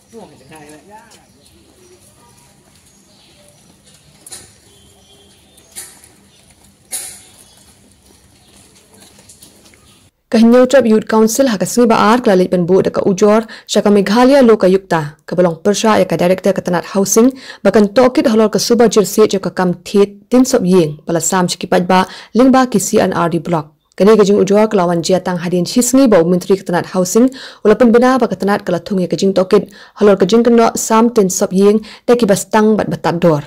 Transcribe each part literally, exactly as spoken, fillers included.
Ka Hynñiewtrep Youth Council ha ka sngi ba ar ka la leit ban buh da ka ujor sha ka Meghalaya Lokayukta, kaba long pyrshah ïa ka Director ka tnat Housing, ba kan tohkit halor ka suba jyrsiej jong ka kam thied tin sop ïing ba la sam sha ki paidbah lyngba ki C and R D Block. Kane ka jingujor ka la wan jia tang hadien shi sngi ba u Myntri ka tnat Housing u la pynbna ba ka tnat ka la thung ïa ka jingtohkit halor ka jingkynnoh sam tin sop ïing da kiba stang bad ba tad dor.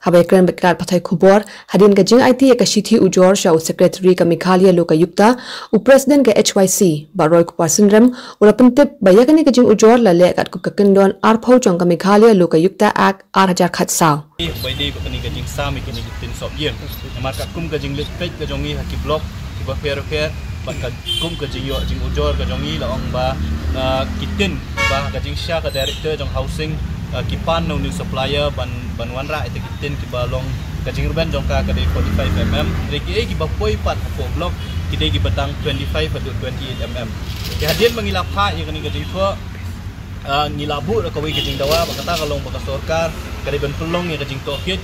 Haba ïakren bad ki lad pathai khubor hadien ka jingaiti ïa ka shithi ujor sha u Secretary ka Meghalaya Lokayukta, u President ka H Y C, Bah Roykumar Synrem, u la pyntip ba ïa kane ka jingujor la leh katkum ka kyndon arphew jong ka Meghalaya Lokayukta Act ar hajar khatsaw. Ba dei ba kane ka jingsam ïa kine ki tin sop ïing. Namar katkum ka jingleit peit ka jong ngi ha ki block kiba pher pher, bad katkum ka jingïoh jingujor ka jong ngi la ong ba, ah, ki tin ba ka jingshisha ka Director jong Housing, ah, ki pan na u new supplier ban, ban wanrah ïa ki tin kiba long ka jingrben jong ka ka dei forty-five M M. Hynrei kiei kiba poi pat hapoh block ki dei kiba tang twenty-five haduh twenty-eight M M. Te hadien ba ngi la phah ïa kane ka jingthoh, ah, ngi la buh da kawei ka jingdawa ba kata ka long ba ka sorkar ka dei ban pynlong ïa ka jingtohkit,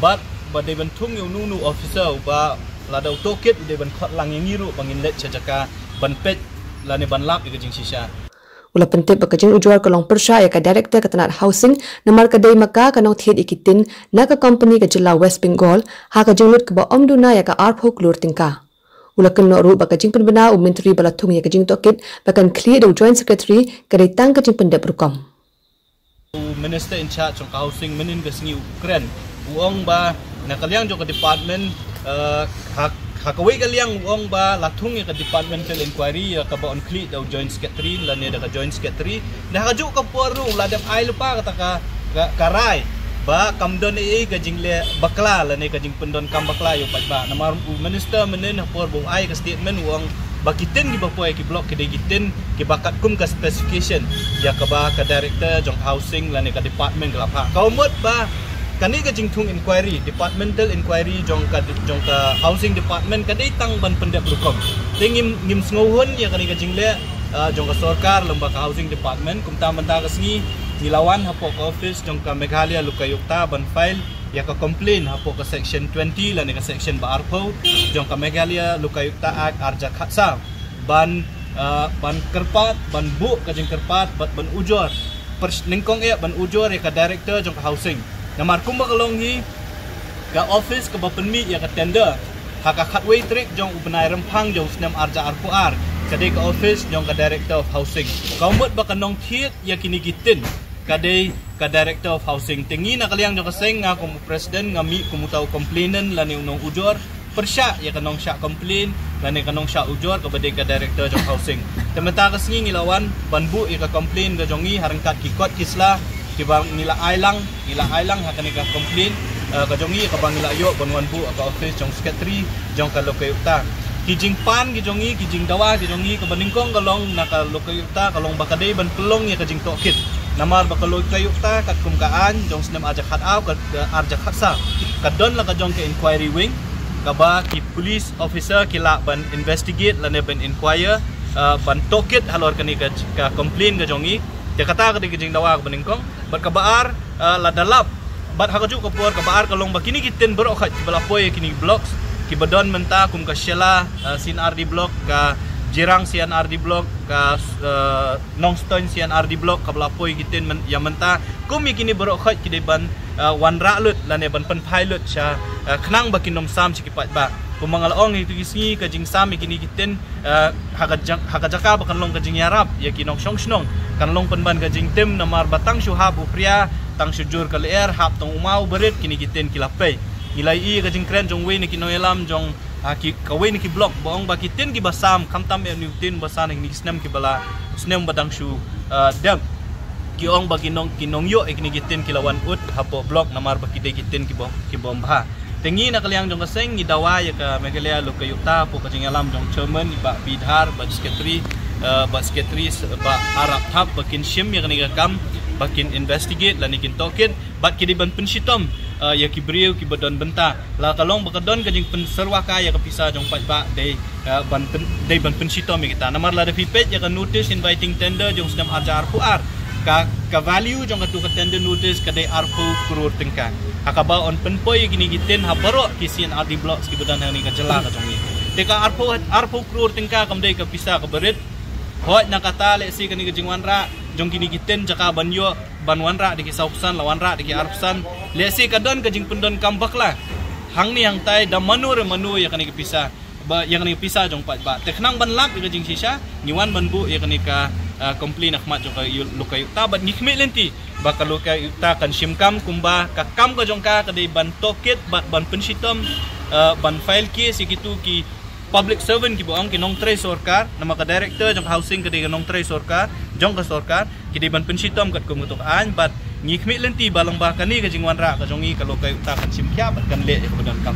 bad ba dei ban thung ïa uno uno u officer uba lada u tohkit u dei ban khot lang ïa ngi ruh ba ngin leit sha jaka ban peit lane ban lap ïa ka jingshisha. U la pyntip ba ka jingujor ka long pyrshah ïa ka Director ka tnat Housing, namar ka dei ma ka ka nongthied ïa ki tin na ka company ka jylla West Bengal ha ka jinglut kaba ym duna ïa ka arphew klur tyngka. U la kynnoh ruh ba ka jingpynbna u Myntri ba la thung ïa ka jingtohkit ba kan khlieh da u Joint Secretary ka dei tang ka jingpyndep rukom. U Minister in charge jong ka Housing mynhynnin ka sngi u kren, u ong ba na ka liang jong ka department, eh, ha, ha kawei ka liang u ong ba la thung ïa ka departmental inquiry ïa kaba yn khlieh da u Joint Secretary lane da ka Joint Secretary. Na kajuh ka por ruh u la dep ai lypa kata ka, ka, ka rai ba kam don ei ei ka jingleh bakla lane ka jingpyndonkam bakla ïa u paidbah. Namar u Minister mynhynnin ha por ba u ai ka statement u ong ba ki tin kiba poi ki block ki dei ki tin kiba katkum ka specification ïa kaba ka Director jong Housing lane ka department ka la phah. Ka mut ba kane ka jingthung inquiry, departmental inquiry jong ka, jong ka Housing Department ka dei tang ban pyndep rukom. Te ngim, ngim sngewhun ïa kane ka jingleh, ah, jong ka sorkar lyngba ka Housing Department. Kumta mynta ka sngi ngi la wan hapoh ka office jong ka Meghalaya Lokayukta ban file ïa ka complaint hapoh ka section twenty lane ka section ba arphew jong ka Meghalaya Lokayukta Act ar hajar khatsaw ban, ah, ban kyrpad, ban buh ka jingkyrpad bad ban ujor, pers-, nyngkong eh ban ujor ïa ka Director jong ka Housing. Namar kumba ka long hi, ka office kaba pynmih ïa ka tender ha ka khatwei tarik jong u bnai Rymphang jong u snem ar hajar arphew ar ka dei ka office jong ka Director of Housing. Ka mut ba ka nongthied ïa kine ki tin ka dei ka Director of Housing. Te ngi na ka liang jong ka seng, nga kum u President, nga mih kum uta u complainant lane u nongujor, pyrshah ïa ka nongshah complain lane ka nongshah ujor kaba dei ka Director jong Housing. Te mynta ka sngi ngi la wan ban buh ïa ka complain ka jong ngi ha ryngkat ki kot ki sla kiba ngi la ai lang, ngi la ai lang ha kane ka complain, eh, ka jong ngi kaba ngi la ïoh ban wan buh ha ka office jong Secretary jong ka Lokayukta. Ki jingpan ki jong ngi, ki jingdawa ki jong ngi kaba nyngkong ka long na ka Lokayukta ka long ba ka dei ban pynlong ïa ka jingtohkit. Namar ba ka Lokayukta katkum ka aiñ jong snem ar hajar khatar ka, eh, ar hajar khatsaw, ka don la ka jong ka inquiry wing kaba ki police officer ki lah ban investigate lane ban inquire, eh, ban tohkit halor kane ka, ka complain ka jong ngi. Te kata ka dei ka jingdawa kaba nyngkong. Bad kaba ar, eh, lada lap, bad ha kajuh ka por kaba ar ka long ba kine ki tin baroh khoit kiba la poi ïa kine ki blocks kiba don mynta kum ka Shella, eh, C and R D Block, ka Jirang C and R D Block, ka, eh, Nongstoiñ C and R D Block kaba la poi ki tin myn-, ïa mynta. Kum ïa kine baroh khoit ki dei ban, eh, wanrah lut lane ban pynphai lut sha, eh, khnang ba kin ym sam sha ki paidbah. Kumba nga la ong ïa kito ki sngi, ka jingsam ïa kine ki tin, eh, ha ka jaka, ha ka jaka ba kan long ka jingïarap ïa ki nongshong shnong, kan long pynban ka jingtim, namar ba tang shu hap u phria, tang shu jur ka lyer, hap tang u maw barit, kine ki tin ki la pei. Ngi la ïohi ïa ka jingkren jong uwei na ki nongïalam jong, ah, ki, kawei na ki block ba ong ba ki tin kiba sam, khamtam eh une u tin ba san ha kine ki snem kiba la, snem ba dang shu, ah, dep, ki ong ba ki nong, ki nongïoh ïa kine ki tin ki la wan ud hapoh block namar ba ki dei ki tin kiba, kiba ym bha. Te ngi na ka liang jong ka seng ngi dawa ïa ka Meghalaya Lokayukta hapoh ka jingïalam jong Chairman i Bah P Dhar, Bah Secretary, eh, Bah Secretary s-, Bah Arap Thap ba kin shim ïa kane ka kam, ba kin investigate lane kin tohkit, bad ki dei ban pynshitom, eh, ïa ki briew kiba don bynta. La ka long ba ka don ka jingpynsyrwa kai ïa ka pisa jong paidbah dei, eh, ban pyn-, dei ban pynshitom ïa kita. Namar lada phi peit ïa ka notice inviting tender jong snem ar hajar arphew ar, Ka, ka value jong katu ka tender notice ka dei arphew klur tyngka. Ha kaba yn pynpoi ïa kine ki tin ha baroh ki C&RD blocks kiba don hangne ha ka jylla ka jong ngi. Te ka arphew, arphew klur tyngka kam dei ka pisa kaba rit. Hooid na kata lehse kane ka jingwanrah jong kine ki tin jaka ban ïoh ban wanrah da ki sawphew san, la wanrah da ki arphew san. Lehse ka don ka jingpyndonkam bakla hangne hangtai da mano re mano ïa kane ka pisa. Ba ïa kane ka pisa jong paidbah. Te khnang ban lap ïa ka jingshisha, ngi wan ban buh ïa kane ka, ah, complaint ha khmat jong ka yu-, Lokayukta bad ngi khmih lynti ba ka Lokayukta kan shim kam kumba ka kam ka jong ka ka dei ban tohkit bad ban pynshitom, ah, ban file case ïa kitu ki public servant kiba ong ki nongtrei sorkar, namar ka director jong ka housing ka dei ka nongtrei sorkar, jong ka sorkar, ki dei ban pynshitom katkum kato ka aiñ bad ngi khmih lynti ba lyngba kane ka jingwanrah ka jong ngi ka Lokayukta kan shim khia bad kan leh ïa kaba donkam.